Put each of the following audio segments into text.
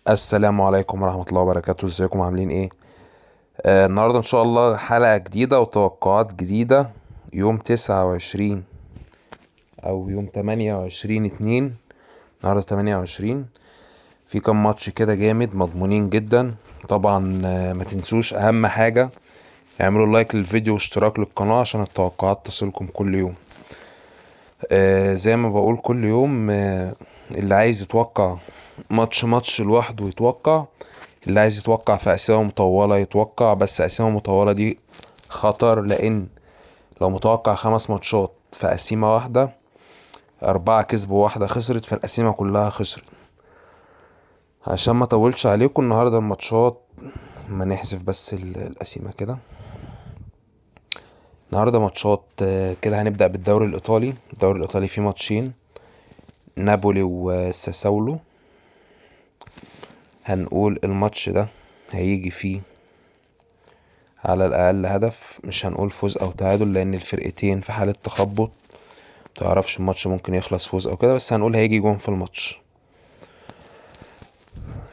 السلام عليكم ورحمة الله وبركاته. ازيكم عاملين ايه؟ النهاردة ان شاء الله حلقة جديدة وتوقعات جديدة، يوم 29 او يوم 28/2، النهاردة 28. في كام ماتش كده جامد مضمونين جدا طبعا. ما تنسوش اهم حاجة اعملوا لايك للفيديو واشتراك للقناة عشان التوقعات تصلكم كل يوم. زي ما بقول كل يوم، اللي عايز يتوقع ماتش لوحده يتوقع، اللي عايز يتوقع في أسئلة مطولة يتوقع، بس أسئلة مطولة دي خطر، لأن لو متوقع 5 ماتشات في قسيمة واحدة، 4 كسبوا وواحدة خسرت، فالقسيمة كلها خسرت. عشان ما اطولش عليكم النهاردة الماتشات، ما نحذف بس القسيمة كده. النهاردة ماتشات، كده هنبدأ بالدوري الإيطالي. الدوري الإيطالي فيه ماتشين، نابولي وساسولو. هنقول الماتش ده هيجي فيه على الأقل هدف، مش هنقول فوز أو تعادل لأن الفرقتين في حالة تخبط، متعرفش الماتش ممكن يخلص فوز أو كده، بس هنقول هيجي جون في الماتش.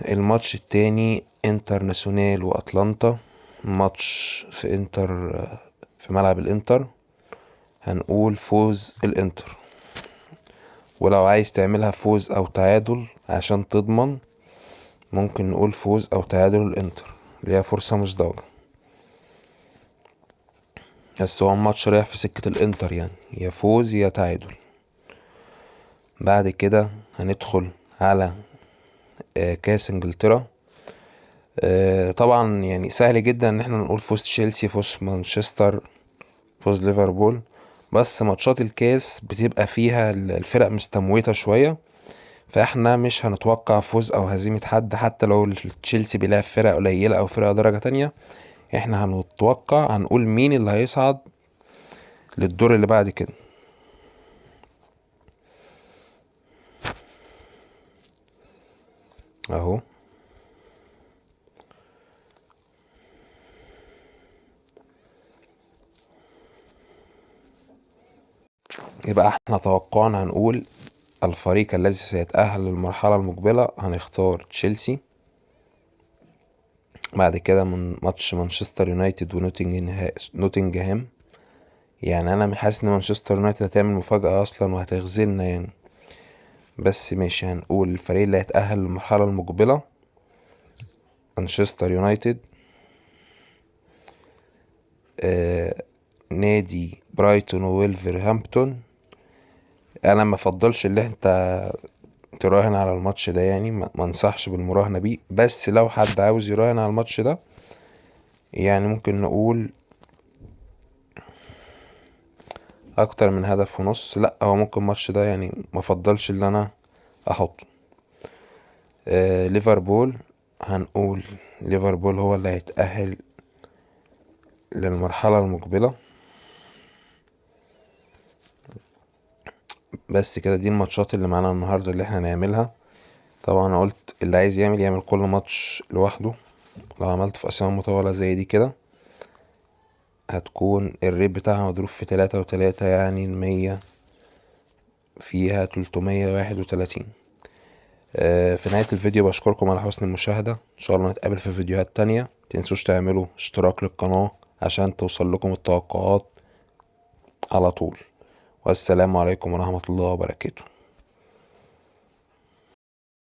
الماتش التاني انترناسيونال وأتلانتا، ماتش في انتر، في ملعب الانتر، هنقول فوز الانتر. ولو عايز تعملها فوز او تعادل عشان تضمن، ممكن نقول فوز او تعادل الانتر، اللي هي فرصة مزدوجة، بس هو الماتش رايح في سكة الانتر، يا فوز يا تعادل. بعد كده هندخل على، كاس انجلترا. طبعا سهل جدا ان احنا نقول فوز تشيلسي، فوز مانشستر، فوز ليفربول، بس ماتشات الكاس بتبقى فيها الفرق مستموتة شوية، فاحنا مش هنتوقع فوز او هزيمة حد، حتى لو تشيلسي بيلعب فرق قليلة او فرق درجة تانية، احنا هنقول مين اللي هيصعد للدور اللي بعد كده. اهو يبقى احنا توقعنا هنقول الفريق الذي سيتأهل للمرحلة المقبلة هنختار تشيلسي. بعد كده من ماتش مانشستر يونايتد ونوتنجهام، انا حاسس ان مانشستر يونايتد هتعمل مفاجأة اصلا وهتغزلنا، بس ماشي هنقول الفريق اللي هيتأهل للمرحلة المقبلة مانشستر يونايتد، نادي برايتون وولفرهامبتون. انا ما افضلش اللي انت تراهن على الماتش ده، ما انصحش بالمراهنة بيه، بس لو حد عاوز يراهن على الماتش ده ممكن نقول اكتر من هدف ونص. لا هو ممكن الماتش ده ما افضلش اللي انا احطه. ليفربول، هنقول ليفربول هو اللي هيتأهل للمرحلة المقبلة. بس كده دي الماتشات اللي معانا النهاردة اللي احنا هنعملها. طبعا انا قلت اللي عايز يعمل يعمل كل ماتش لوحده، لو عملت في أسامة مطولة زي دي كده هتكون الريت بتاعها مضروب في تلاتة وتلاتة، يعني المية فيها تلتمية واحد وتلاتين. في نهاية الفيديو بشكركم على حسن المشاهدة، إن شاء الله نتقابل في فيديوهات تانية. متنسوش تعملوا اشتراك للقناة عشان توصل لكم التوقعات على طول. والسلام عليكم ورحمة الله وبركاته.